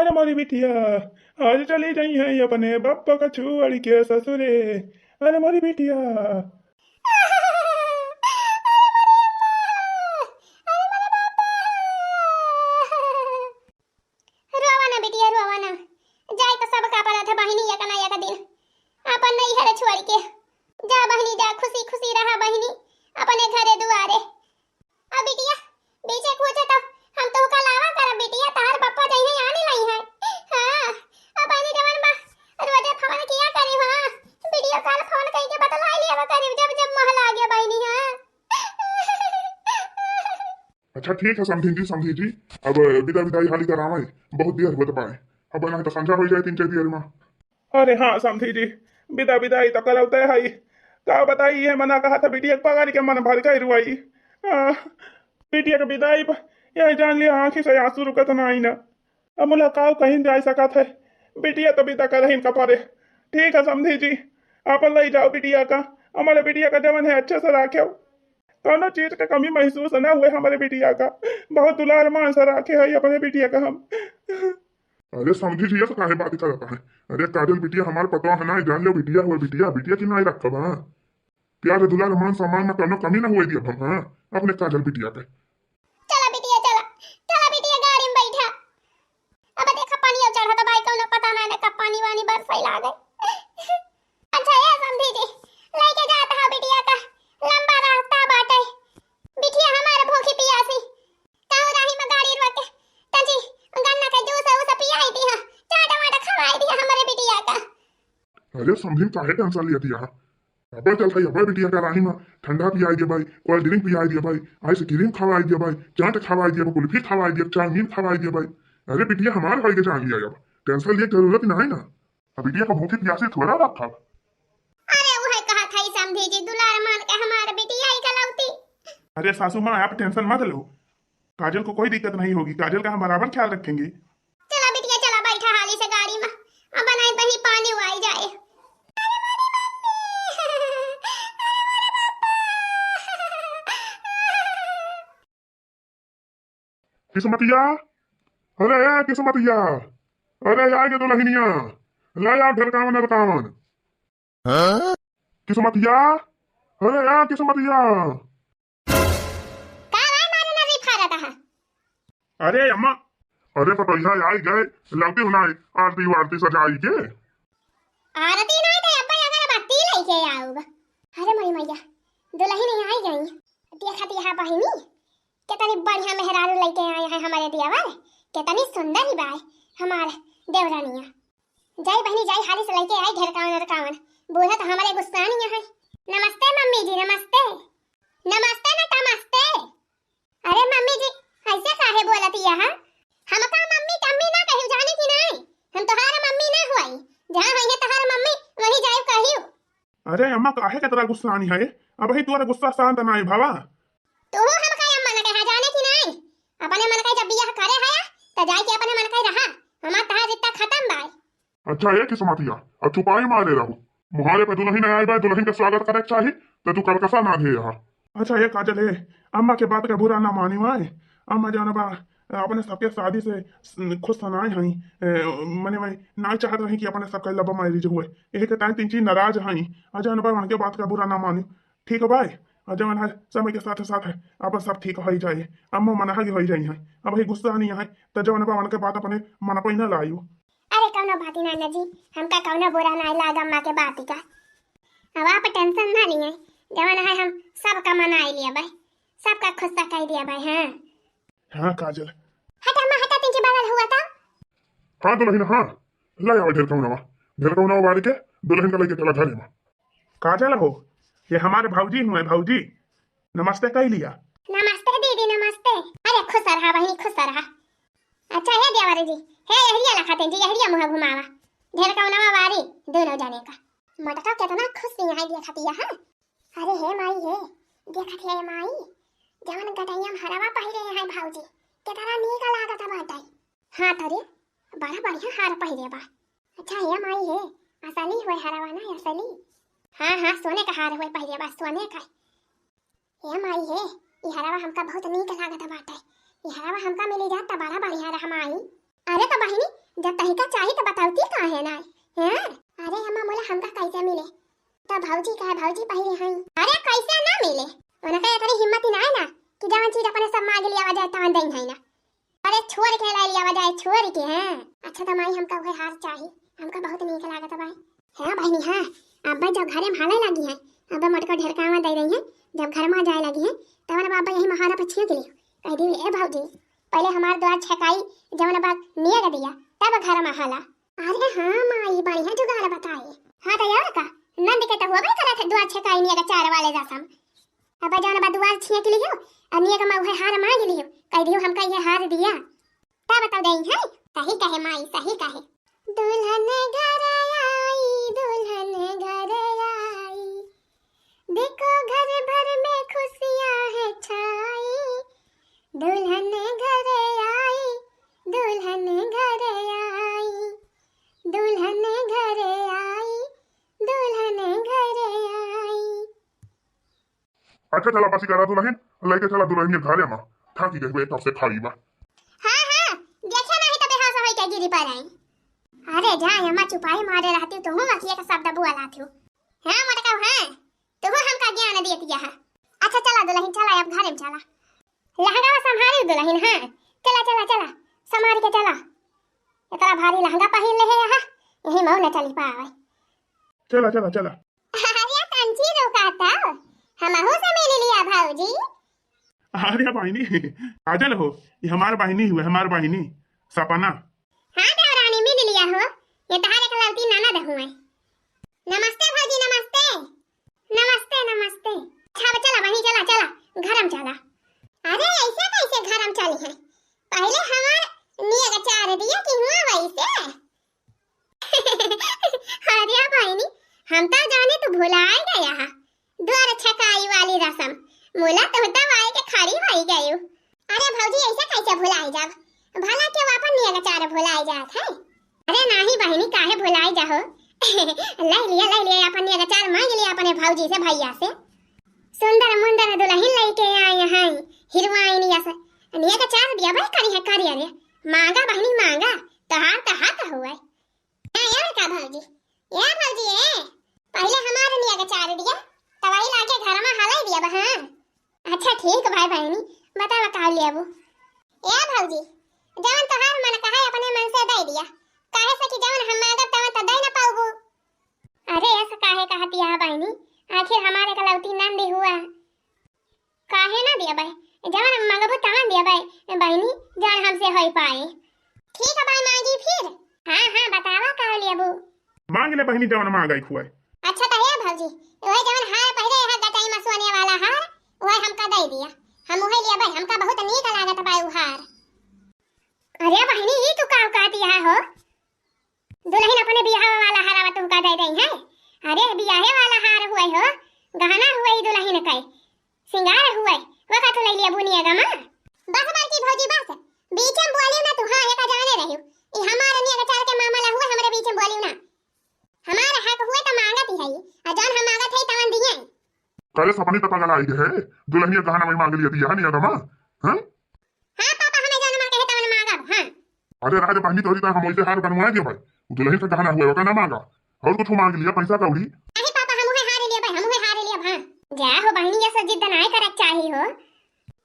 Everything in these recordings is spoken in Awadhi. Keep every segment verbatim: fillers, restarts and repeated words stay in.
अरे मोरी बिटिया, आज चली जाई है अपने बापा का छोड़ के ससुरे। अरे मोरी बिटिया। रोवा ना बिटिया, रोवा ना। जाए तो सबका परत है बहिनी, एक ना एक दिन अपन नैहर छोड़ के। जा बहिनी जा, खुशी खुशी रहा बहिनी अपने घरे दुआरे। अब बिटिया, बीचे पूछे तो हम तोहका लावा करब बिटिया, तहार पप्पा जइहे आने लई है। हाँ, अब बहिनी जवन बा, रोजे फोन किया करी, हाँ, वीडियो कॉल फोन कइके बतलाई लिया करी, जब जब मोह लागे बहिनी, हाँ। अच्छा ठीक है समधी जी, समधी जी, अब विदा विदाई हाली करावे, बहुत देर होत बाए, अब ना तो संझा हो जाए तीन चार देर में। अरे हाँ समधी जी, विदा विदाई तो करौते हई। का बताई, ये मना कहा था बिटिया के पगारी के मन भर गई रुआई। आ, बिटिया के विदाई पर यही जान लिया आँखी से आंसू रुकत ना आई ना। अब मुलाकात कहीं जा सकत है, बिटिया तो विदा करहिन का परे। ठीक है समधी जी, आप ले जाओ बिटिया का, हमारे बिटिया का जवन है अच्छे से राखेव, कौनो चीज का कमी महसूस ना हुए हमारे बिटिया का। बहुत दुलार मान से राखे है अपने बिटिया का हम। अरे समधी जी, ये तो काहे बात करत है? अरे काजल बिटिया हमार पतोह है ना, जान लो बिटिया हुए बिटिया, बिटिया की नाई रखब, हाँ। प्यार दुलार मान सम्मान में कौनो कमी ना हुए दिया हम, हाँ, अपने काजल बिटिया के। चला बिटिया चला, चला बिटिया गाड़ी में बैठा। अब देखा पानी अब चढ़ा तो भाई कौनो पता ना ना कब पानी वानी बरसई लागे। अच्छा ये समधी जी, लेके जात हा बिटिया का, लंबा रास्ता बाटे। बिटिया हमारे भूखी पियासी, कहूँ राही में गाड़ी रोक के तंजी गन्ना के जूस उस पियाई दिया, चाट वाट खवाई दिया हमारे बिटिया का। अरे समधी काहे टेंशन लिया दिया? अब चलता है, अब बिटिया का राही में ठंडा पियाई दिया भाई, कोल्ड ड्रिंक पियाई दिया भाई, आइसक्रीम खवाई दिया भाई, चाट खवाई दिया भाई, कुल्फी खवाई दिया, चाउमीन खवाई दिया भाई। अरे बिटिया हमार होई के जान लिया, अब टेंशन लिए जरूरत नहीं ना। अब बिटिया का भूखी प्यासी थोड़ा रखा। अरे उहे कहा था समधी जी, दुलार मान के हमार बिटिया ही कलौती। अरे सासू माँ, आप टेंशन मत लो, काजल को कोई दिक्कत नहीं होगी, काजल का हम बराबर ख्याल रखेंगे। चला बिटिया चला, बैठा हाली से गाड़ी में, अब बनाए दही पानी उआई जाए। किस्मतिया, अरे ए किस्मतिया, अरे आ गे दुलहिनिया, ले आ ढेरकावन अरकावन। हाँ? किस्मतिया, अरे ए किस्मतिया। का रे मारे ना रिफा रहता है? अरे अम्मा, अरे पतोहिया आई गए, लौटी हुनाई आरती वारती सजाई के। आरती नहीं तो अब्बा अगरबत्ती लेके आऊगा। अरे मोरी मैया, दुलहिन आई गई। देखा दिया बहिनी, कितनी बढ़िया मेहरारू लेके आए हैं हमारे दियावर, कितनी सुंदर ही बाय हमार देवरानिया। जाई बहिनी जाई, हाली से लेके आई ढेरकावन अरकावन, बूढ़ा तो हमारे गुस्सा नहीं है। नमस्ते मम्मी जी, नमस्ते। नमस्ते ना, नमस्ते। अरे मम्मी जी, ऐसे काहे बोलत यह? हमका मम्मी टम्मी ना कहियो, जाने की नहीं? हम तोहार मम्मी ना हुआई। जहाँ होइहे तोहार मम्मी, वहीं जाए कहियो। अरे अम्मा, काहे के तोरा गुस्सा आनी है? अबही तोरा गुस्सा शांत ना है भावा। तू हमका अम्मा ना कहा, जाने की नहीं? अपने मन का जब बियाह करे है, त जाए के अपने मन का रहा। हमार तहार रिश्ता खत्म बाय। अच्छा ए किस्मतिया, अब चुपाई मारे रहू। मुहारे पे दुलहिन आई बाय, दुलहिन के स्वागत करे के चाही, त तू करकसा ना दे यहाँ। अच्छा ए काजल, ए अम्मा के बात का बुरा ना मानी माय। अम्मा जाना बा, अपने सबके शादी से स-, खुश नाय हई। ए, मने मैं ना चाहत रही कि अपने सबका love marriage हुए, यही के टाइम तीन चीज नाराज हई। आ जाना बा, उनके बात का बुरा ना मानी, ठीक है भाई? आ जवन है समय के साथ साथ है अपन सब ठीक हो जाए, अम्मा मना ही हो जाई है, अब ही गुस्सा नहीं है, त जवन बा उनके बात अपने मन पे ही ना लायू। अरे कौनो बात ही नाना जी, हमका कौनो बुरा ना लाग अम्मा के बात का। अब आप टेंशन ना लिए, जवन है हम सबका मनाई लिया भाई, सबका खुश कर दिया भाई। हाँ। हाँ काजल। हट अम्मा हटा, तिनकी बगल हुआ था। हाँ दुलहिन हाँ, ले आवा ढेरकौनवा, ढेरकौनवा बारी के दुलहिन का लेके चला घरे में। काजल हो, ये हमारे भौजी हुए, भौजी नमस्ते कह लिया। नमस्ते दीदी नमस्ते। अरे खुश रहा बहिनी खुश रहा। अच्छा हे देवर जी, हे यहरिया लखते जी, यहरिया मुँह घुमावा। ढेरकौनवा वारी दोनों जने का। मटका कितना खुश यहाँ देखतिया है। अरे हे माई हे, देखत हे माई, जवन गटैया में हरवा पहिरे हैं भौजी, कितना नीक लागत बाटे। हाँ तो रे, बड़ा बढ़िया हार पहिरे बा। अच्छा हे माई हे, असली हुए हरवा ना असली? हाँ हाँ, सोने का हार हुए पहिरे बा, सोने का। ए माई हे, ई हरवा हमका बहुत नीक लागत बाटे। ई हरवा हमका मिली जात त बड़ा बढ़िया रह माई। अरे त बहिनी, जब तहिका चाही त बतावती काहे ना? हैं? अरे अम्मा, मोला हमका कैसे मिले? तो भौजी कहे, भौजी पहिरे हई। अरे कैसे ना मिले? उनका इतनी हिम्मत ही ना है ना कि जवन चीज अपने सब मांग लिया जाए तवन देई है ना। अरे छोड़ के लाई लिया जाए, छोड़ के। हैं? अच्छा तो माई, हमका उहे हार चाही, हमका बहुत नीक लागत बा। हाँ बहिनी, हाँ। अब्बा जब घरे में हाले लगी है, अब्बा मोटका ढेरकावा दे रही है, जब घर में जाए लगी है, तब ना अब्बा यही महारा पर छींक लियो, कह दी, "ए भौजी, पहले हमार द्वार छकाई, जवन बा नियग दिया, तब घर में हाला।" अरे हाँ माई, बढ़िया जुगाड़ बताए। हाँ तो और का, नंद के तो होबे करत है द्वार छकाई नियग चार वाले रसम। अब जवन बा द्वार छींक लियो, और नियग में उहे हार मांग लियो, कह दियो, "हमका ये हार दिया।" का बताओ देई है? सही कहे माई, सही कहे। दुल्हन घर आई, दुल्हन घर आई, देखो घर भर में खुशियां है छाई। दुल्हन घर आई, दुल्हन घर आई, दुल्हन घर आई, दुल्हन घर आई। अच्छा चला बसी करा दुलहिन, लइके चला दुलहिन के घरे मा, थाकी गई बे, कब से खड़ी बा। हाँ, हाँ, देखे नाही तो बेहोश होई के गिरी पड़े। अरे जा, अम्मा चुपाई मारे रहती, तुहू अखिए के शब्द बुआ लाथियो। हाँ मोटका, हाँ, तुहू हमका ज्ञान देती है। अच्छा चला दुलहिन, चला अब घरे में चला। लहंगा संभारी दुलहिन, हाँ, चला, चला, चला, संभारी के चला। इतना भारी लहंगा पहिन ले है यहाँ, यही मऊ न चली पावे। चला, चला, चला। अरे तंची रुका तो, हमहू से मिल लिया भौजी। अरे बहिनी, काजल हो, ये हमार बहिनी हुए, हमार बहिनी सपना। हाँ देवरानी, मिल लिया हो, ये तहार एकलौती ननद हुए। नमस्ते भौजी, नमस्ते। नमस्ते, नमस्ते। अच्छा अब चला बहिनी, चला, चला, घरम चला। अरे ऐसे कैसे घरम चली है? पहले हमार नियग चार दिया कि हुआ वैसे? अरे बहिनी, हम तो जाने तू भुलाए गया है। द्वार छकाई वाली रसम, मुला तो दवाई के खड़ी होई गयू। अरे भौजी, ऐसे कैसे भुलाए जाब? भला केहू अपन नियग चार भुलाए जात है? अरे नाही बहिनी, काहे भुलाए जाहो? ले लिया, ले लिया, अपन नियग चार मांग लिया अपने भौजी से, भैया से। सुंदर मुंदर दुलहिन लइके आए हैं, हीरोइन यस। नियग चार दिया भाई, करी है, करी, अरे मांगा बहिनी मांगा, तहार तहार हुए। ए, ए का भौजी, ए भौजी, ए, पहिले हमार नियग चार दिया, तब वही लाके घर में हलाई दिया बहन। अच्छा ठीक भाई बहनी, बतावा का लेबू? ए भौजी, जवन तोहार मन कहे अपने मन से दे दिया, काहे से कि जवन हम मांगब तवन त दे न पाउबू। अरे ऐसा काहे कहती है बहनी, आखिर हमारे कलौती नंदी हुआ। काहे ना देबै? जवन मंगबू तवन देबै बहिनी, जवन हमसे होई पाए। ठीक है भाई, मांगी फिर। हाँ, हाँ, बतावा का लेबू? मांग ले बहिनी, जवन मांगै खुआई। अच्छा तो हे भौजी, वही जवन हार पहले यहाँ गटाई में सोने वाला हार, वही हमका दे दिया, हम वही लेबै, हमका बहुत नीक लागत बा उ हार। अरे बहिनी, ई तू का कहती है हो? दुलहिन अपने बियाह वाला हरवा तुमका दे दई है। अरे बियाहे वाला हार हुए हो, गहना हुए ई दुलहिन के, सिंगार हुए, वका तू ले लिया बुनिया गमा। बस बड़की भौजी बस, बीच में बोलियो ना तू, हाँ एका जाने रहियो, ई हमार निया के चार के मामला हुए, हमरे बीच में बोलियो ना। हमार हक हुए तो मांगत ही है, आ जौन हम मांगत है तवन दिए। करे सपनी तो पगल आई है, दुलहिनिया गहना में मांग लिया दिया है निया गमा, हाँ? हाँ पापा, हमें जौन मन कहे तवन मांगब, हाँ। अरे राज बहनी तोरी तो हम वैसे हार बनवा दिया भाई, दुलहिन से गहना हुए ओका ना मांगा, और कुछ मांग लिया, पैसा कौड़ी। नहीं पापा, हम उहे हार लिया भाई, हम उहे हार लिया, हाँ। जा हो बहनी, ये सब जिद ना करे चाही हो।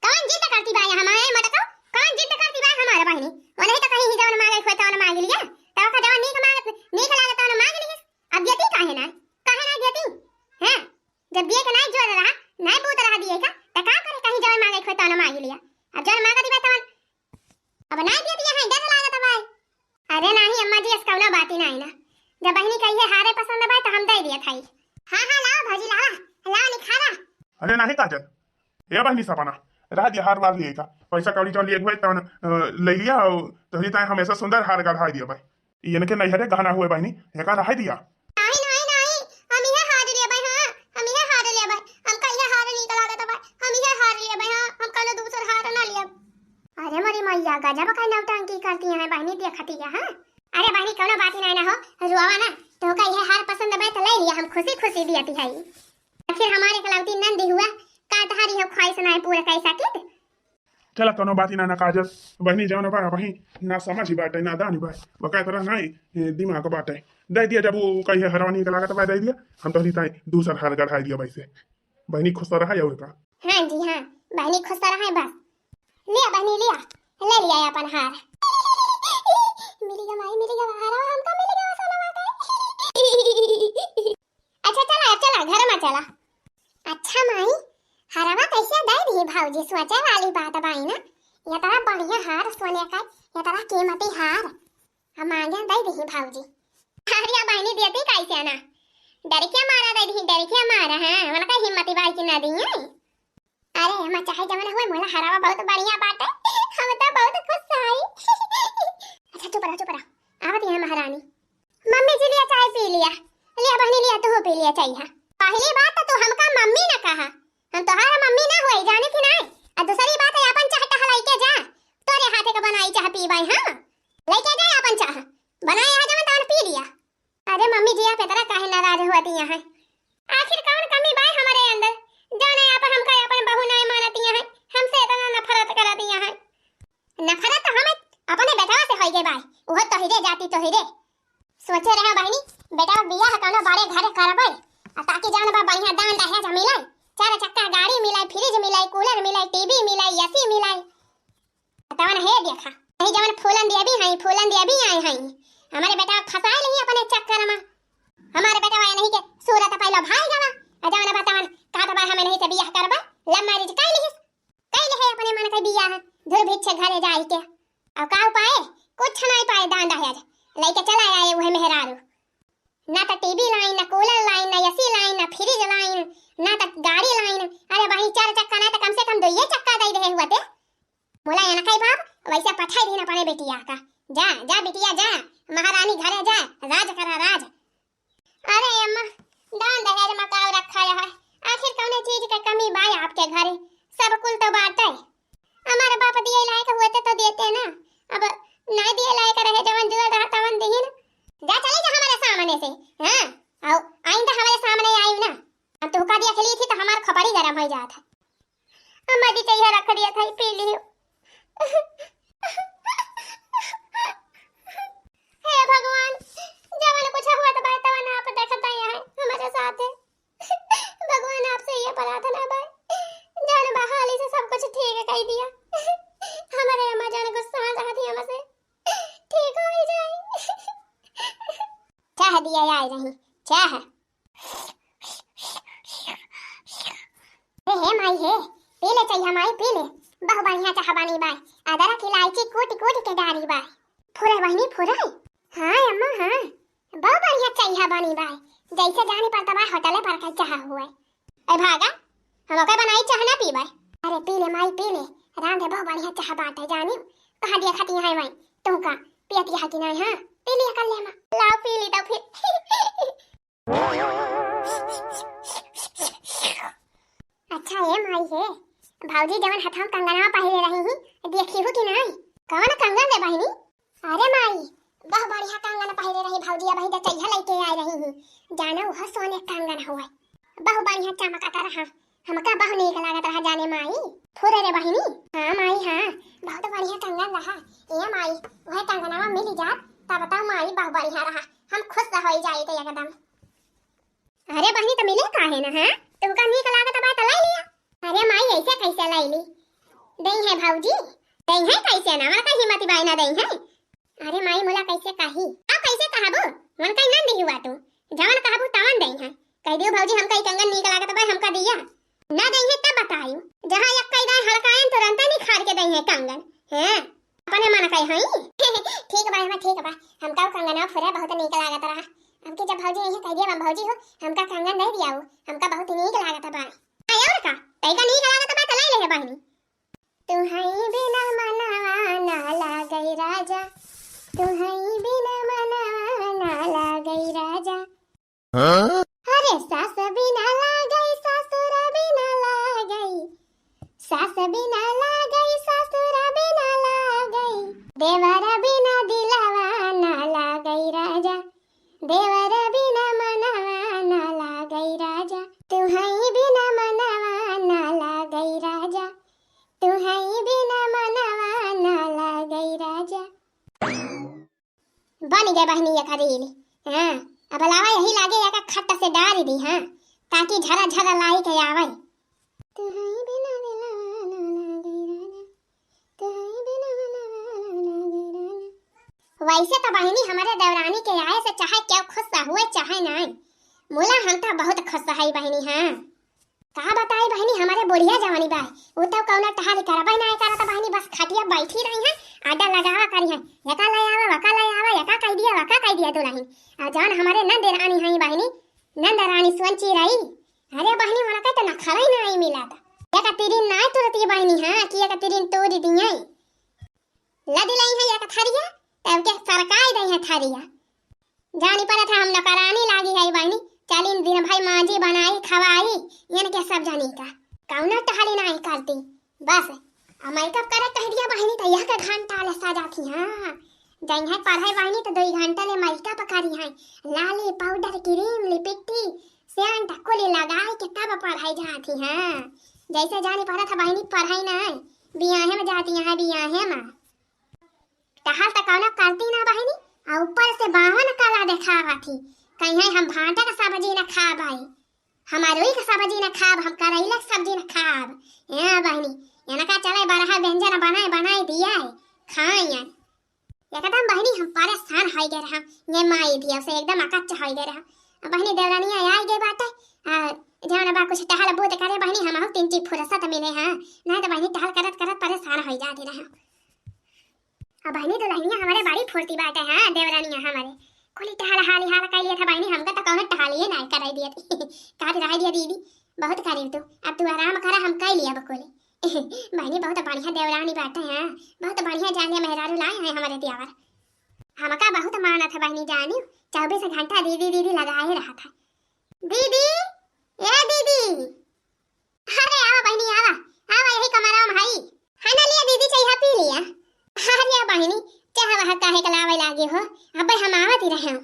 कौन जिद करती बा हमारे मटको? कौन जिद करती बा हमारे बहनी? वो नहीं तो कहीं ही जौन मांगे खोए तौन मांग लिया, तो का जौन नीक मांग, नीक लागे तौन मांग लिया। अब देती काहे ना? काहे ना देती? हैं? जब दिए के नाई जोर रहा, नाई बूत रहा दिए का, त का करे कहीं जवन मांगे खोए तवन मांग लिया। अब जवन मांगा दिबे तवन, अब नाई दिए दिया है, डर लागत भाई। अरे नाही अम्मा जी, ऐसा कौनो बात ही नाही ना। जब बहिनी कही है हारे पसंद बा तो हम दे दिया थाई। हाँ, हाँ, लाओ भौजी, लाओ, लाओ निखारा। अरे नाही काजल, ए बहिनी सपना, रह दिया हार वार लिए का, पैसा कौड़ी जौन लिए हुए तवन, अ, ले लिया और तोहरी ताए हमेशा सुंदर हार गढ़ाई दिया भाई। ई इनके नैहरे गहना हुए बहिनी, एका रहाई दिया। नाही, नाही, नाही, हम इहे हार लेबै, हाँ, हम इहे हार लेबै, हमका इहे हार नीक लागत बा, हम इहे हार लेबै, हाँ, हम कौनो दूसर हार ना लेब। अरे मोरी मैया, गजब का नौटंकी करती हैं बहिनी, देखती है, हाँ। अरे बहिनी, कौनो बात ही नहीं ना हो, रुआवा ना, तोहका इहे हार पसंद बा तो ले लिया, हम खुशी खुशी दियती है। आखिर हमारे कलौती नंदी हुआ, का तहारी हो ख्वाहिश ना है पूरा कैसा कित? चला, कौनो बात ही ना, ना काजल। बहिनी जौन बा, वही ना समझ ही बाटे, ना दानी बा। ओका तरह नाई, ए, दिमाग बाटे। दे दिया, जब वो कही है हरवा नीक लागत बा, दे दिया। हम तोहरी ताई दूसर हार गढ़ाई दिया वैसे। बहिनी खुश रहा और का। हाँ जी, हाँ, बहिनी खुश रहा है बस। लिया बहिनी, लिया, ले लिया अपन हार। मिल गया माई, मिल गया हरवा, हमका मिल गया सोनवा के। अच्छा चला, अब चला, घर में चला। अच्छा माई, हरवा कैसे दे दी भौजी? सोचे वाली बात बाई ना, ये तरह बढ़िया हार सोने का, ये तरह कीमती हार हम मांगे दे दी भौजी। अरे बहिनी देती कैसे ना, डर के मारा दे दी, डर के मारा है, उनका हिम्मत बाई की ना दी है। अरे अम्मा, चाहे जवन हुए, मोला हरवा बहुत बढ़िया बाटे, हम तो बहुत खुश हई। अच्छा चुप रहा, चुप रहा, आवत है महारानी। मम्मी जी लिया चाय पी लिया, लिया बहिनी लिया तू पी लिया चाय। हाँ, पहली बात तो तू हमका मम्मी ना कहा, हम तोहार मम्मी ना हुई, जाने की नाई। और दूसरी बात है अपन चाह टहलाई के जा, तोरे हाथे का बनाई चाह पीबाई हम। लेके जा अपन चाह, बनाए यहाँ जवन तवन पी लिया। अरे मम्मी जी आप इतना काहे नाराज होती हैं? आखिर कौन कमी बाय हमारे अंदर, जाने आप हमका अपन बहू नाई मानती हैं, हमसे इतना नफरत करती हैं। नफरत तो हमें अपने बेटवा से होई गई बाय, वो तोहिरे जाति तोहिरे। सोचे रहे बहिनी, बेटवा बियाह कौनो बड़े घर करबे, आ ताकि जान बा बढ़िया दान दहेज मिले, चार चक्का गाड़ी मिले, फ्रिज मिले, कूलर मिले, टीवी मिले, एसी मिले। तवन हे देखा, नहीं जवन फूलन देवी हैं, फूलन देवी आए हैं, हमारे बेटवा फंसाए नहीं अपने चक्कर में। हमारे बेटवा ये नहीं के सूरत पहले भाई गवा, आ जवन बा तवन कहत बा हमें नहीं से बियाह करबा, लव मैरिज कर लिहिस। कैले है अपने मन के बियाह, दुर्भिक्ष घरे जाई के। अब का उपाय? कुछ नहीं पाए दान दहेज। लेके चला आए उहे मेहरारू। ना तो टीवी लाइन, ना कूलर लाइन, ना एसी लाइन, ना फ्रिज लाइन, ना तो गाड़ी लाइन। अरे वही चार चक्का ना तो कम से कम दो ये चक्का दे रहे हुआ थे। बोला है ना कई बाप, वैसे पठाई दिन अपने बेटिया का। जा, जा बिटिया जा, महारानी घरे जा, राज करा राज। अरे अम्मा, दान दहेज में काव रखा है? आखिर कौने चीज के कमी बा आपके घरे? सब कुल तो बाटे। हमारे बाप दिए लायक होते तो देते ना, अब ना दिए लायक रहे, जवन जुआ रहा तवन दिहिन। जा चले जा हमारे सामने से, हाँ, आओ आइंदा हमारे सामने आई ना। हम तुहका दिया खेली थी तो हमार खोपड़ी गरम हो जात है। अम्मा जी, चाहिए रख दिया था, पी लियो। हे भगवान, जवन कुछ हुआ तो बात तवन आप देखता ही है हमारे साथ है। भगवान आपसे ये प्रार्थना बा, जान बहाली से सब कुछ ठीक कर दिया। हमारे अम्मा जान गुस्सा रहती हमसे, ठीक हो ही जाए। चाह दिया आई रही, चाह। हे, हे माई हे, पी ले चइहा माई, पी ले। बहु बढ़िया चाह बनी बाय, अदरक इलायची कूट कूट के डारी बाय। फुरे बहिनी फुरे। हाँ अम्मा हाँ, बहु बढ़िया चइहा बनी बाय, जैसे जानी पड़ता बाय होटले पर का चाह हुए। ए भागा, हम ओके बनाई चाह ना पीबे। अरे पी ले माई पी ले, रांधे बहु बढ़िया चाह बाटे जानी। कहाँ दिया खाती है माई, तू का पियती है कि नहीं? हाँ पी लिया कर ले माँ, लाओ पी ली तो फिर। अच्छा ए माई हे, भौजी जवन हथवा कंगनवा पहिरे रही ही, देखी हो कि नाई? कवन कंगन रे बहिनी? अरे माई, बहु बढ़िया कंगन पहिरे रही भौजी, अबही जचैहा लइके आए रही ही। जानो उहो सोने कंगन हुए, बहु बढ़िया चमकत रहा, हमका बहु नीक लागत रहा जाने माई। फुरे रे बहिनी। हाँ माई हाँ, बहुत बढ़िया कंगन रहा। ए माई, उहे कंगनवा मिल जात तब तो माई बहु बढ़िया रहा, हम खुश हो जाइत एकदम। अरे बहिनी, त मिले काहे न, हाँ? तुमका नीक लागत बा त लाई लिया। अरे माई, ऐसे कैसे लाई ली? दई है भौजी, दई है कैसे ना? मन का हिम्मत बाई ना दई है। अरे माई, मोला कैसे कही? अब कैसे कहबू? मन का नंद ही हुआ तू, जवन कहबू तवन दई है। कह दियो भौजी, हमका ई कंगन नीक लागत बा, हमका दिया। ना दई है तब बतायू, जहाँ एक कई दाए हड़कायन तुरंते निखार के दई है कंगन। हैं? अपने मन का हई। ठीक बा, एमा ठीक बा, हमका उ कंगनवा फुरे बहुत नीक लागत रहा। अब की जब भौजी यही कह दिया, "बा भौजी हो, हमका कंगन दे दिया हो, हमका बहुत नीक लागत बा।" आ, और का? तैका नीक लागत बा, त ले ले बहिनी। तू हई बिना मनवा ना लागई राजा, तू हई बिना मनवा ना लागई राजा। हाँ? अरे सास बिना लागई, ससुर बिना लागई, सास बिना लागई, ससुर बिना लागई, देवर बिना दिलवा ना लागई राजा, देवर बिना मनवा ना लागई राजा, तुहई बिना मनवा ना लागई राजा, तुहई बिना गए बहिनी एक रील। हाँ, अब लावा यही लागे एक खट से डाल दी, हाँ, ताकि झरा झरा लाई के आवे। तुहई बिना दिलवा ना लागे राजा, तुहई बिना दिलवा ना लागे राजा। वैसे तो बहिनी हमरे देवरानी के आए से चाहे केहू खुश हुए चाहे नाई, मुला हम तो बहुत खुश है बहिनी। हाँ, का बताई बहिनी, हमरे बुढ़िया जवानी बा, उ तो कौनो टहल करबे नाई करत बहिनी, बस खटिया बैठी रही है, अड्डा लगावा करी है, एका ले आवा, वका ले आवा, एका कह दिया, वका कह दिया दुलहिन। आ जौन हमरे नंद रानी है बहिनी, नंद रानी सोची रही, अरे बहिनी, उनका तो नखरई नाई मिला था, एक तिरिन नाई तुरती बहिनी, हाँ, कि एक तिरिन तोड़ दिए। लदी लई है एक थरिया, तब के सरकाई दई है थरिया। जानी पड़त है हम नौकरानी लागी है बहिनी, चलिन दिन भई मांजी बनाई खवाई, इनके सब जानी का। कौनो टहली नाई करती, बस। आ मेकअप करे कह दिया बहिनी, तो यह के घंटा ले सजाती, हाँ। जइहे पढ़े बहिनी तो दो घंटा ले मेकअप करी है, लाली, पाउडर, क्रीम, लिपिट्टी, सेंट कुली लगाई के तब पढ़ाई जाती, हाँ। जैसे जानी पड़त है बहिनी पढ़ाई नाई, बियाहे में जाती है, बियाहे में। टहल त कौनो करती ना बहिनी, आ ऊपर से बावन कला देखावत ही। कहीं हम भांटा का सब्जी न खाब है, हम अरुई का सब्जी न खाब, हम करैला का सब्जी न खाब। ए बहिनी, इनका चले बरहा व्यंजन बनाए बनाए दिया है, खाए। एकदम बहिनी हम परेशान हो गए रहा, ये माई धिया से एकदम अकच्छ हो गए रहा। अब बहिनी देवरानिया आ गए बाटे, आ जौन बा कुछ टहल बूत करे बहिनी, हम तिनची फुर्सत मिले, हाँ, नहीं तो बहिनी टहल करत करत परेशान हो जाती रहा। अब बहिनी दुलहिनिया हमरे बड़ी फुर्ती बाटे, हाँ, देवरानिया हमरे। कुली टहल हाली हाल कइ लिया था बहिनी, हमका तो कौनो टहलिए नाई कराई दिया थी। कहा रह दिया दीदी, बहुत करीब तू, अब तू आराम करा, हम कइ लिया बकुली। बहिनी बहुत बढ़िया देवरानी बाटे, हाँ, बहुत बढ़िया जानिया मेहरारू लाए हैं हमरे दियावर। हमका बहुत मानत है बहिनी जानियो, चौबीस घंटा दीदी दीदी लगाए रहा था। दीदी, ए दीदी, अरे आवा बहिनी आवा, आवा यही कमरा में हई। है ना लिया दीदी, चाय पी लिया। अरे बहिनी, चाह वह काहे के लावे लागे हो, अबे हम आवत ही रहे।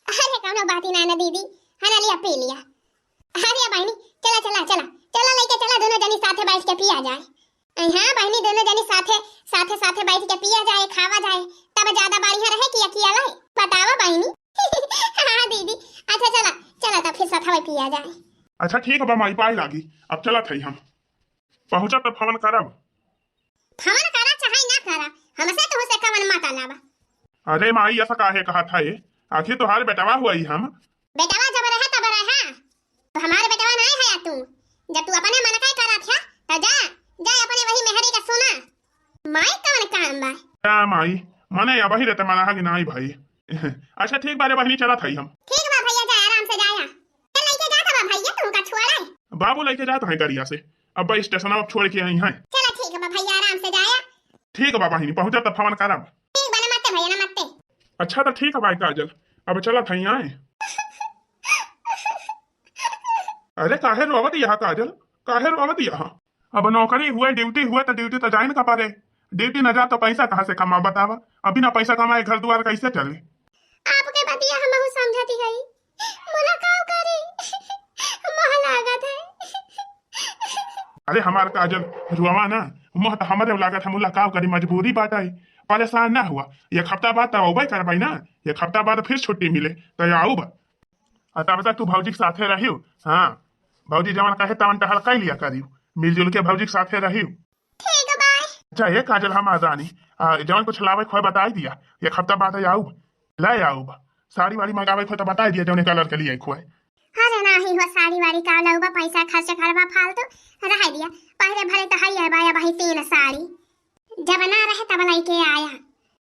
अरे कौनो बात ही ना ना दीदी, है ना लिया पी लिया। अरे बहिनी, चला चला चला, चला लेके चला, दोनों जनी साथे बैठ के पिया जाए। अ, हाँ बहिनी, दोनों जनी साथे साथे साथे बैठ के पिया जाए, खावा जाए, तब ज्यादा बढ़िया रहे कि अकेला है। बतावा बहिनी। हाँ दीदी, अच्छा चला, चला तब फिर साथवा पिया जाए। अच्छा ठीक बा माई, पाए लागी, अब चलत हई हम। पहुँचा तब फोन करब। फोन करा चाहे ना करा, हमसे तो से कवन मतलब बा। अरे माई, ऐसा काहे कहत है? आखिर तोहार बेटवा हुआ ही हम। बेटवा जब रहे तब रहे, तो हमार बेटवा नहीं है तू। जब तू अपने मन का ही करत है, तो जा, जा अपने वही मेहरी का सुना। माई कौन काम बा? का माई, मने अबही रहते मना कि नाई भाई। अच्छा ठीक बा रे बहिनी, चलत हई हम। ठीक बा भैया, जा आराम से जाया। चल लेके जात बा भैया तुमका छोड़े। बाबू लेके जात हैं गाड़िया से, अब स्टेशन अब छोड़ के आई हैं। चला ठीक बा भैया, आराम से जाया। ठीक बा बहिनी, पहुँचा तब फोन करब। ठीक बा, नमस्ते भैया, नमस्ते। अच्छा तो ठीक बा काजल, अब चलत हई आए। अरे काहे रोवत यहाँ काजल, काहे रोवत यहाँ? अब नौकरी हुए, ड्यूटी हुए तो ड्यूटी तो जाए न का पड़े। ड्यूटी न जा तो पैसा कहाँ से कमा बतावा? अभी ना पैसा कमाए घर द्वार कैसे चले? आपके बतिया हम बहुत समझती है, मुलाकात करी, मोह लागत है। अरे हमार काजल, रुआवा ना, मोह तो हमारे लागत है, मुलाकात करी, मजबूरी बाटे। परेशान ना हुआ, एक हफ्ता बाद तो अउबे करबै ना, एक हफ्ता बाद फिर छुट्टी मिले तो आउब। आ तब तक तू भौजी के साथे रहियो। हाँ, भौजी जवन कहे तवन टहल कइ लिया करियो, मिलजुल के भौजी के साथे रहियो। ठीक बा। अच्छा, ए काजल, हमार रानी, आ, जवन कुछ लावे खोए बताई दिया, एक हफ्ता बाद आउब, ले आउब। साड़ी वाड़ी मंगावे खोए तो बताई दिया, जौने कलर के लिए खोए। अरे नाही हो, साड़ी वाड़ी का लउबा, पैसा खर्च करबा फालतू, रह दिया। पहले भले तो हई है बाया भाई तीन साड़ी, जब ना रहे तब लेके आया।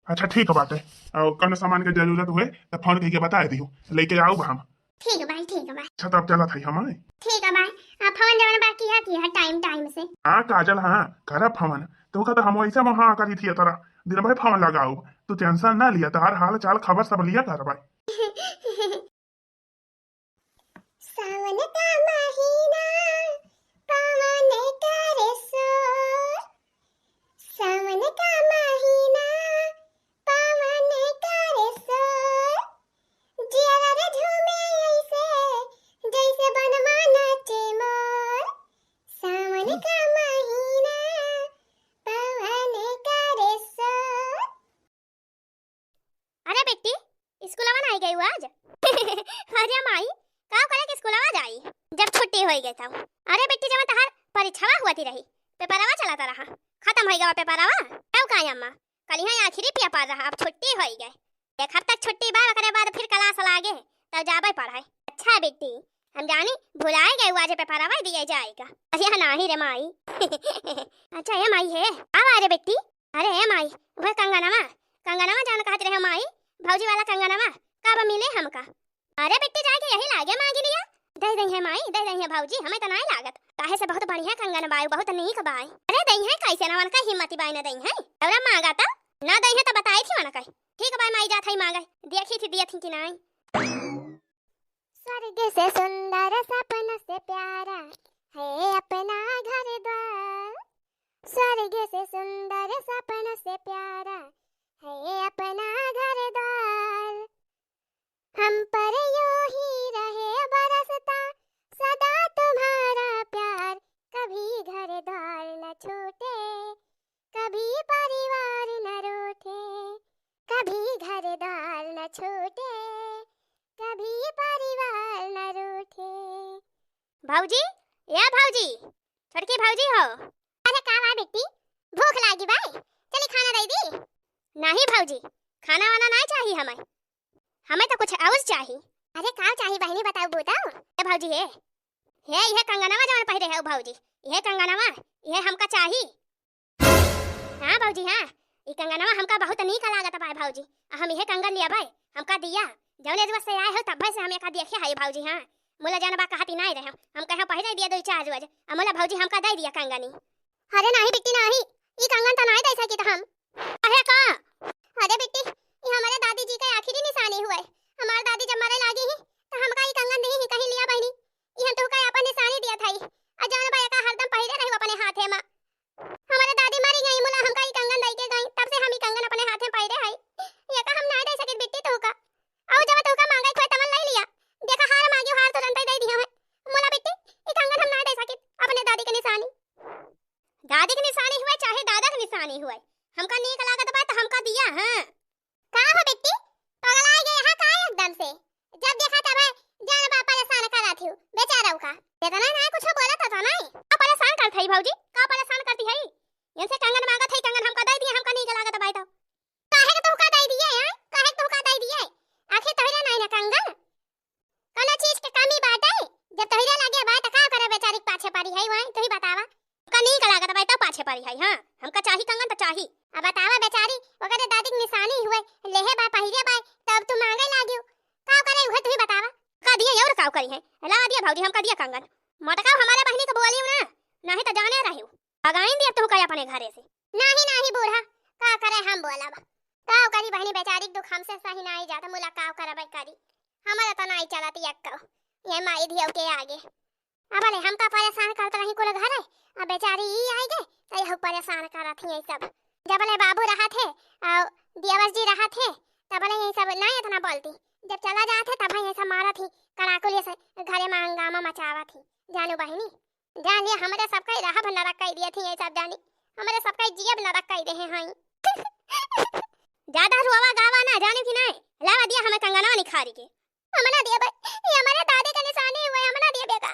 अच्छा ठीक बाटे, और कौनो सामान के जरूरत हुए तो फोन करके बताई दियो, लेके आउब हम। ठीक बा, ठीक बा। अच्छा तब चलत हई हम। ठीक बा, आ फोन जवन बा किया किया टाइम टाइम से। हाँ काजल, हाँ करब फोन, तोहका तो हम वैसे महा करी थी तोरा, दिन भर फोन लगाउब, तू टेंशन ना लिया, तोहार हाल चाल खबर सब लिया करबै। सावन का महीना पवन करे शोर, सावन का महीना पवन करे शोर, जियरा रे झूमे ऐसे जैसे बनवा नाचे मोर, सावन का महीना पवन करे शोर। अरे बेटी, ई ए बिट्टी, जवन तहार परीक्षवा हुआ थी रही, पेपरवा चलत रहा, खतम होइ गवा पेपरवा। तब का अम्मा, कल यहाँ आखिरी पेपर रहा, अब छुट्टी होइ गए। एक हफ्ता छुट्टी बा, ओकरे बाद फिर क्लास लागे, तब जाबे पढ़ाई। अच्छा बिट्टी, हम जानी भुलाए गए, आज पेपरवा दिए जाएगा। अरे हाँ, नाही रे माई। अच्छा ए माई है, आवा रे बिट्टी। अरे ए माई, वह कंगनवा, कंगनवा जान कहत रहे माई, भौजी वाला कंगनवा, कब मिले हमका? अरे बिट्टी, जाके यही लागे मांगी लिया। दे दई है माई, दे दई है भौजी, हमें तो नाई लागत। काहे से बहुत बढ़िया कंगन बाय, बहुत नीक बाय। अरे दई है कैसे ना, उनका हिम्मत बाय ना दई है। तोरा मांगा तो ना दई है तो बताई थी उनका। ठीक बाय माई, जात है मांगे, देखी थी दिया थी कि नाई। स्वर्ग से सुंदर सपन से प्यारा है अपना घर द्वार। स्वर्ग से सुंदर सपन से प्यारा है अपना घर द्वार। हम पर यूं ही रहे बरसता सदा तुम्हारा प्यार। कभी घर द्वार न छूटे, कभी परिवार न रूठे, कभी घर द्वार न छूटे, कभी परिवार न रूठे। भौजी, या भौजी, छोटकी भौजी हो। अरे का बा बिट्टी, भूख लागी बाय, चली खाना दे दी। नहीं भौजी, खाना वाना नहीं चाहिए हमें, हमें तो कुछ और चाहिए। अरे का चाहिए बहिनी, बताओ बूता। ए भौजी हे, हे इहे कंगनवा जवन पहिरे है भौजी, इहे कंगनवा, इहे हमका चाहिए। हाँ भौजी हाँ, ई कंगनवा हमका बहुत नीक लागत बाय भौजी, आ हम इहे कंगन लियाबै, हमका दिया। जौने जुआ से आए हो तब्बे से हम एका देखे है भौजी हाँ। मुला जान बा कहती नाई रहे, हम कहे पहिरे दिया दो चार रोज, आ मुला भौजी हमका दे दिया कंगनी। अरे नाही बिट्टी नाही, ई कंगन त नाही दे सकित हम। अहे का? अरे बिट्टी, ई हमारे दादी जी के आखिरी निशानी हुए। हमार दादी जब मरे लागी ही, त हमका ई कंगन दी ही कहीं लिया बहिनी। ई हम तुहका अपन निशानी दिया था। आ जौन बा एका हरदम पहिरे रही अपने हाथे मा। हमारे दादी मरी गई, मुला हमका ई कंगन दई के गई, तब से हम ई कंगन अपने हाथे में पहिरे हई। एका हम नाही दे सकित बिट्टी तुहका। अउ जब तुहका मांगे कोई तवन ले लिया। देखा हार मांगी, हार तुरंत ही दे दिया है। मुला बिट्टी, ई कंगन हम नाही दे सकित, अपने दादी के निशानी। दादी के निशानी हुए चाहे दादा के निशानी हुए, हमका नीक लागत बा त हमका दिया। हाँ। का हो बिट्टी, पगलाए गए हा का एकदम से? जब देखा तब जान बा परेशान करत हियो बेचारा का। इतना ना कुछ बोलत था नहीं। का परेशान करत है भौजी? का परेशान करती है? इनसे कंगन मांगत है, कंगन हमका दे दिए, हमका नीक लागत बा तो। काहे के तुहका दे दिए हैं? काहे के तुहका दे दिए? आखिर तोहरे नहीं ना कंगन? कौनो चीज के कमी बाटे? जब तोहरे लगे बा त का करे बेचारी के पाछे पड़ी है वहीं, तू ही बतावा। हमका नीक लागत बा त पाछे पड़ी है, हाँ। हमका चाही कंगन त चाही। अब बतावा बेचारी, ओकरे दादी के निशानी हुए, लेहे बा, पहिरे बा, तब तू मांगे लागियो। का करे उहे तू ही बतावा। का दिए और का करी है? लावा दिया भौजी, हमका दिया कंगन। मोटका हमारे बहिनी के बोलियो ना, नहीं त जाने रहियो। भगाइन दिया तू का अपने घरे से। नाही, नाही बूढ़ा, का करे हम बोलब? का करी बहिनी, बेचारी के दुख हमसे सही नाही जात, मुला का करबे करी। हमारा त नाही चलत यक्को, ये माई धियो के आगे। अबले हमका परेशान करत रही कुल घरे, अब बेचारी ई आई गए, त यहू परेशान करत ही सब। जबले बाबू रहत है, और दियावर जी रहत है, तबले ये सब नाही इतना बोलती। जब चला जात है, तब ये सब मारत ही, कड़ाकुल ये से घरे में हंगामा मचावत ही। जानू बहिनी, जान लिया, हमरे सबका ही राह नरक कई दिए थी ये सब जानी, हमरे सबका ही जियब नरक कई दे हैं। ज्यादा रुआवा गावा ना, जाने की नाय, लावा दिया हमें कंगनवा निखारी के। हम ना दिया भाई, ये हमारे दादी के निशानी हुए, हम ना दिया बेटा।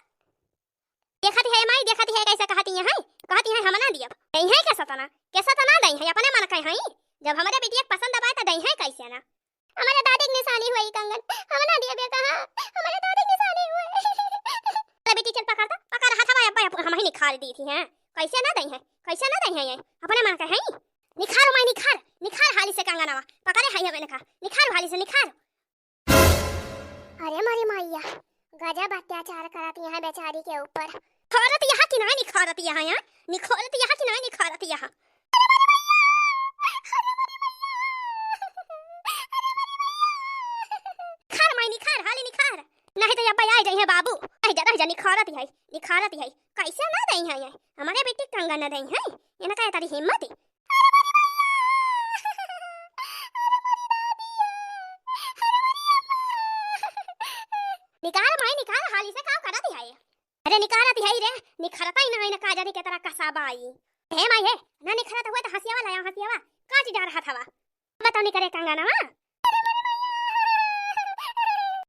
देखती है माई, देखती है कैसे कहती है, कहती है हम ना दिया। नहीं है कैसा तना, कैसा तना नहीं है, अपने मन का है। जब हमारे बिटिया के पसंद आवा तो नहीं है कैसे ना। हमारे दादी के निशानी हुए ई कंगन, हम ना दिए बेटा, हाँ, हमारे दादी के निशानी हुए। चल बेटी, चल पकड़ तो, पकड़ हाथवा, अब्बा, हम ही निखार दी थी, हैं? कैसे ना दई है, कैसे ना दई है ये? अपने मन का है? निखार माई, निखार, निखार हाली से कंगनवा, पकड़े है हमें निखार, निखार हाली से, निखार। अरे मोरी मैया, गजब अत्याचार करत यहाँ बेचारी के ऊपर। निखोरत यहाँ कि ना निखोरत यहाँ, यहाँ? निखोरत यहाँ कि ना निखोरत यहाँ? निखार माई निखार, हाली निखार। नहीं तो अब्बा आई जाइए बाबू। आई जा, रह जा, निखारत है, निखारत है। कैसे ना दई है ये? हमारे बेटी कंगन ना दई है। ये ना कहे तारी हिम्मत। निकार माई निकार, हाली से का करत है? अरे निकारत है रे, निखरता ही ना है ना, का जाने के तरह कसा बाई। हे माई हे, ना निखरत हुए तो हंसियावा लाया, हंसियावा, काट डार हथवा। बताओ निकरे कंगनवा।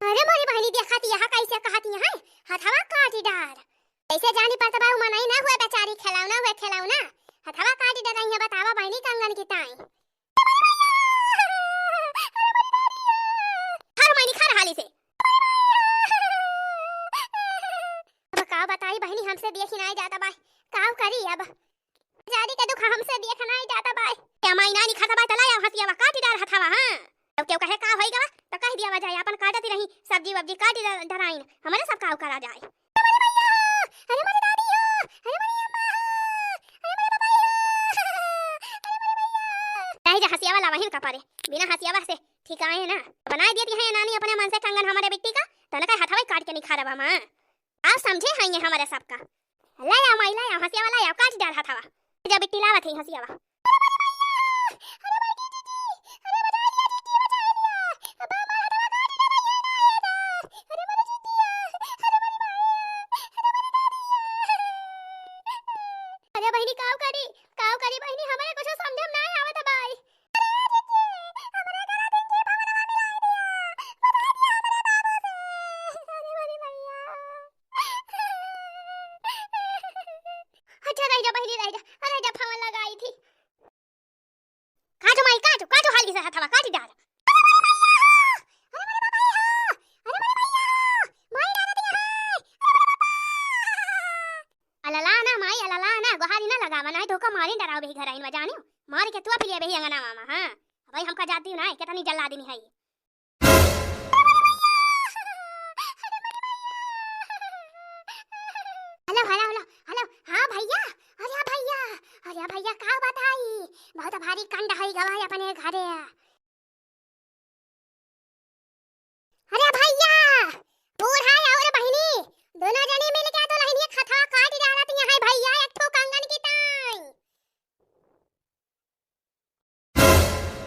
अरे मोरी बहिनी देखत यहाँ कैसे कहत यहाँ, हथवा काट डार। जैसे जानी परत बा, उ मनई ना हुए बेचारी, खेलौना हुए, खेलौना। हथवा काटि डरइहैं, बतावा बहिनी कंगन की ताई। हर महीनी खा रहा से। अब का बताई बहिनी, हमसे देखी नाई जाता बा, का करी अब? बेचारी के दुख हमसे देखा नाई जाता बा। क्या माई नानी खाता बा, त लाया हसियावा काटि डार हथवा, हाँ। अब केहू कहे का होई गवा, त कहि दिया जाए, आपन काटत ही रही, सब्जी वब्जी काटि डर-, डराइन, हमरे सब का करा जाए। अरे मोरी दादी हो, अरे मोरी अम्मा हो, अरे मोरी बाबा हो, अरे मोरी भैया। कहे जा हसियावा लावहिन का पारे, बिना हसियावा से ठिकाए ना। बनाए दियत है नानी अपने मन से कंगन हमरे बिट्टी का, तनका हथवा काटि के निखारबा माँ। आप समझे हैं ये हमरे सबका। लाया माई लाया, हसियावा लाया, काटि डार हथवा। जा बिट्टी लावत है हसियावा। अरे बहिनी, काव करी, काव करी बहिनी, हमरे कुछ समझ में नाय आवत है भाई। अच्छा, रह जा बहिनी, रह जा, रह जा, फोन लगाई थी। काटो माई, काटो, काटो हाली से हथवा, काटि डार। अरे मोरे भैया, अरे मोरे भैया, माई डारा दिया है। अलला ना माई, अलला ना, गोहारी ना लगावा, नाहीं तो का मारी डराओ बही घर आइन में जानियो, मारी के तू फिर ये बही अंगना मामा, हाँ। भाई हमका जाती ना, कितनी जल्ला आदमी है ये। हेलो, हेलो, हेलो, हेलो, हाँ भैया, अरे भैया, अरे भैया, का बताई, बहुत भारी कांड होई गवा है अपने घरे। अरे भैया, बूढ़ा और बहिनी, दोनों जनी मिल के दुल्हनिया खथवा काटि डारत यहाँ है भैया, एक ठो कंगन की ताई।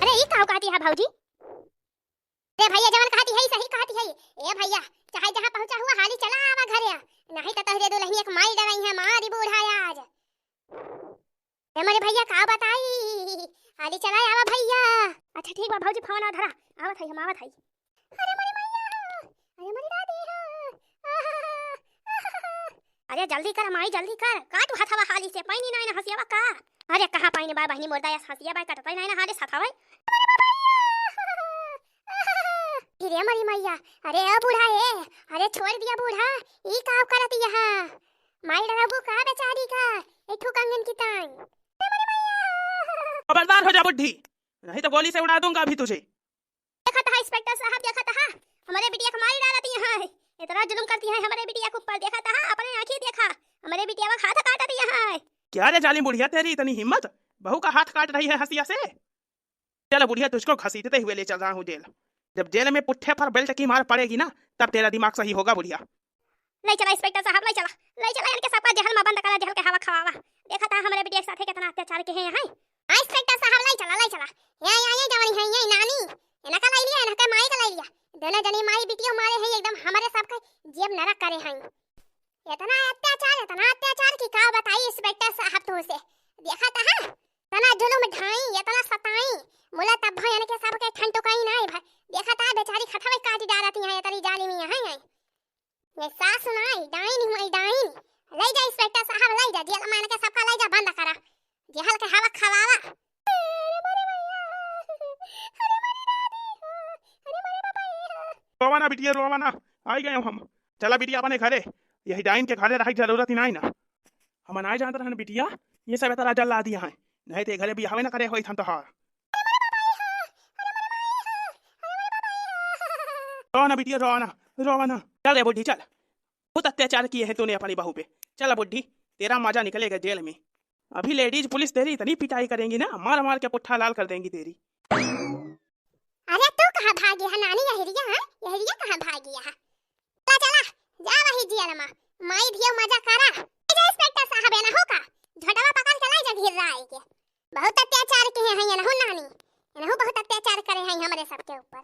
अरे, ई काव कहती है भौजी? अरे भैया, जवन कहती है, सही कहती है। ए भैया, चाहे जहाँ पहुँचा हुआ, हाली चला आवा घरे, नहीं तो तोहरे दुल्हनिया के माई डरइहैं, मारी बूढ़ा आज। ए मोरे भैया, का बताई, हाली चला आवा भैया। अच्छा ठीक बा भौजी, फोन धरा, आवत है, हम आवत है। अरे मोरे मैया, अरे मोरे दादी हो, आहा, आहा। अरे जल्दी कर माई, जल्दी कर, काट हथवा हाली से, पानी नाई ना हसियावा का। अरे कहाँ पानी बा बहिनी, मोर दाया हसिया बा, कटतै नाई ना हाली से हथवा। अरे मोरी मैया, अरे ओ बूढ़ा ए, अरे छोड़ दिया बूढ़ा, ई का करत यहाँ? माई डराबू का बेचारी का, एक ठो कंगन की ताई। खबरदार हो जा बुढ़ी, नहीं तो गोली से उड़ा दूंगा अभी तुझे। देखत हा इंस्पेक्टर साहब, देखत हा, हमरे बिटिया के मारी डालत यहाँ है, इतना जुल्म करती है हमरे बिटिया के ऊपर। देखत हा, अपने आँखी देखा, हमरे बिटिया का हाथ काटत यहाँ है। क्या रे जालिम बुढ़िया, तेरी इतनी हिम्मत, बहू का हाथ काट रही है हसिया से? चलो बुढ़िया, तुझको घसीटते हुए ले चल रहा हूँ जेल। जब जेल में पुट्ठे पर बेल्ट की मार पड़ेगी ना, तब तेरा दिमाग सही होगा बुढ़िया। लई चला इंस्पेक्टर साहब, लई चला, लई चला इनके सबका जेहल में बंद करा, जेहल के हवा खवावा। देखत हा हमरे बिटिया के साथे कितना अत्याचार के हैं यहाँ। हाँ इंस्पेक्टर साहब, लई चला, लई चला। ये, ये, ये जवानी है, ये नानी, इनका लई लिया, इनके माई का लई लिया। दोनों जनी माई बिटिया मारे हैं, एकदम हमरे सबके जेब नरक करे हैं। इतना अत्याचार, इतना अत्याचार कि का बताई इंस्पेक्टर साहब तुमसे। देखत हा, इतना जुलुम ढाई, इतना सताई, मुला तब भयन के सबके ठंड टुकाई नाई भाई। देखत हा बेचारी खथवे काटी डारत यहाँ, इतनी जालिम यहाँ है। ये सासु नाई, डाइन हुई डाइन। लई जा इंस्पेक्टर साहब, लई जा, जेल में इनके सबका लई जा, बंद करा। जेहल के हवा खवावा। रोवा ना बिटिया, रोवा ना, आई गए हम। चला बिटिया अपने घरे, यही डाइन के घरे रहे की जरूरत ही नाई ना। हम नाई जानत रहन बिटिया, ये सब इतना जल्ला दिया है, नहीं तो ये घरे बियाहवे ना करे होई हम तोहार। रोवा ना बिटिया, रोवा ना, रोवा ना। चल रे बुढ़ी चल, बहुत अत्याचार किए हैं तूने अपनी बहू पे। चल बुढ़ी, तेरा मजा निकलेगा जेल में। अभी लेडीज पुलिस तेरी इतनी पिटाई करेंगी ना, मार मार के पुट्ठा लाल कर देंगी तेरी। अरे तू कहाँ भागी है नानी, यहरिया, हाँ? यहरिया कहाँ भागी है? चला, चला, जा वही जेल मा, माई धियो मजा करा। ए जा इंस्पेक्टर साहब, एनहू का झोटवा पकड़ के लाई जा घेर रहा है के। बहुत अत्याचार किहे हैं एनहू नानी, एनहू बहुत अत्याचार करे हैं हमरे सबके ऊपर।